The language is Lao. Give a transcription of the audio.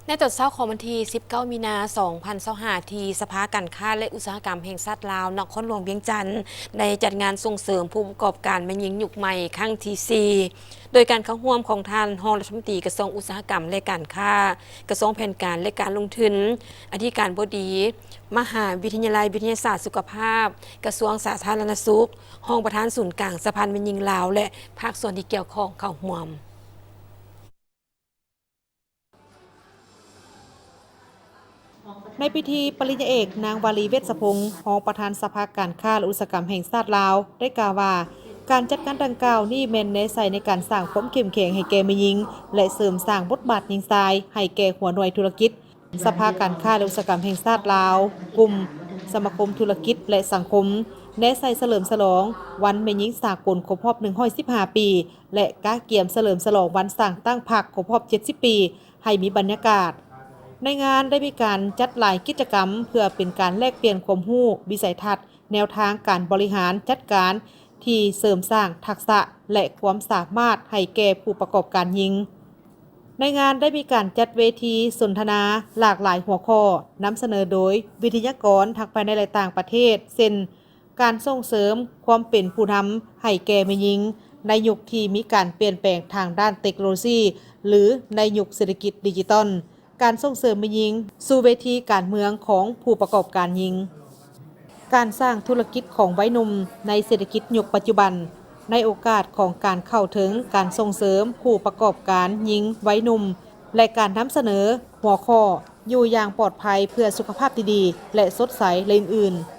ໃນຕອນເຊົ້າຂອງວັນທີສິບເກົ້າ ມີນາ ສອງພັນຊາວຫ້າ ທີ່ສະພາການຄ້າ ແລະ ອຸດສາຫະກຳແຫ່ງຊາດລາວ ນະຄອນຫຼວງວຽງຈັນ ໄດ້ຈັດງານສົ່ງເສີມຜູ້ປະກອບການແມ່ຍິງຍຸກໃໝ່ຄັ້ງທີສີ່ ໂດຍການເຂົ້າຮ່ວມຂອງທ່ານຮອງລັດຖະມົນຕີກະຊວງອຸດສາຫະກຳ ແລະ ການຄ້າ, ກະຊວງແຜນການ ແລະ ການລົງທຶນ, ອະທິການບໍດີ ມະຫາວິທະຍາໄລວິທະຍາສາດສຸຂະພາບ ກະຊວງສາທາລະນະສຸກ, ຮອງປະທານສູນກາງສະຫະພັນແມ່ຍິງລາວ ແລະ ພາກສ່ວນທີ່ກ່ຽວຂ້ອງເຂົ້າຮ່ວມ. ໃນພິທີ ປະລິນຍາເອກ ນາງ ວາລີ ເວດສະພົງ ຮອງປະທານສະພາການຄ້າ ແລະ ອຸດສາຫະກຳແຫ່ງຊາດລາວ ໄດ້ກ່າວວ່າ ການຈັດງານດັ່ງກ່າວນີ້ແມ່ນແນໃສ່ໃນການສ້າງຄວາມເຂັ້ມແຂງໃຫ້ແກ່ແມ່ຍິງ ແລະ ເສີມສ້າງບົດບາດຍິງຊາຍໃຫ້ແກ່ຫົວໜ່ວຍທຸລະກິດ ສະພາການຄ້າ ແລະ ອຸດສາຫະກຳແຫ່ງຊາດລາວ, ກຸ່ມສະມາຄົມທຸລະກິດ ແລະ ສັງຄົມ, ແນໃສ່ສະເຫຼີມສະຫຼອງວັນແມ່ຍິງສາກົນຄົບຮອບໜຶ່ງຮ້ອຍສິບຫ້າປີ ແລະ ກະກຽມສະເຫຼີມສະຫຼອງວັນສ້າງຕັ້ງພັກຄົບຮອບເຈັດສິບປີ ໃຫ້ມີບັນຍາກາດ. ໃນງານໄດ້ມີການຈັດຫຼາຍກິດຈະກຳ ເພື່ອເປັນການແລກປ່ຽນຄວາມຮູ້, ວິໄສທັດ, ແນວທາງການບໍລິຫານຈັດການທີ່ເສີມສ້າງທັກສະ ແລະ ຄວາມສາມາດໃຫ້ແກ່ຜູ້ປະກອບການຍິງ. ໃນງານໄດ້ມີການຈັດເວທີສົນທະນາຫຼາກຫຼາຍຫົວຂໍ້, ນຳສະເໜີໂດຍວິທະຍາກອນທັງພາຍໃນ ແລະ ຕ່າງປະເທດ ເຊັ່ນ ການສົ່ງເສີມຄວາມເປັນຜູ້ນຳໃຫ້ແກ່ແມ່ຍິງ ໃນຍຸກທີ່ມີການປ່ຽນແປງທາງດ້ານເຕັກໂນໂລຊີ ຫຼື ໃນຍຸກເສດຖະກິດດິຈິຕອນ, ການສົ່ງເສີມແມ່ຍິງສູ່ເວທີການເມືອງຂອງຜູ້ປະກອບການຍິງ, ການສ້າງທຸລະກິດຂອງໄວໜຸ່ມໃນເສດຖະກິດຍຸກປັດຈຸບັນ, ໃນໂອກາດຂອງການເຂົ້າເຖິງການສົ່ງເສີມຜູ້ປະກອບການຍິງໄວໜຸ່ມ ແລະ ການນຳສະເໜີຫົວຂໍ້ ຢູ່ຢ່າງປອດໄພເພື່ອສຸຂະພາບທີ່ດີ ແລະ ສົດໃສ ແລະ ອື່ນໆ.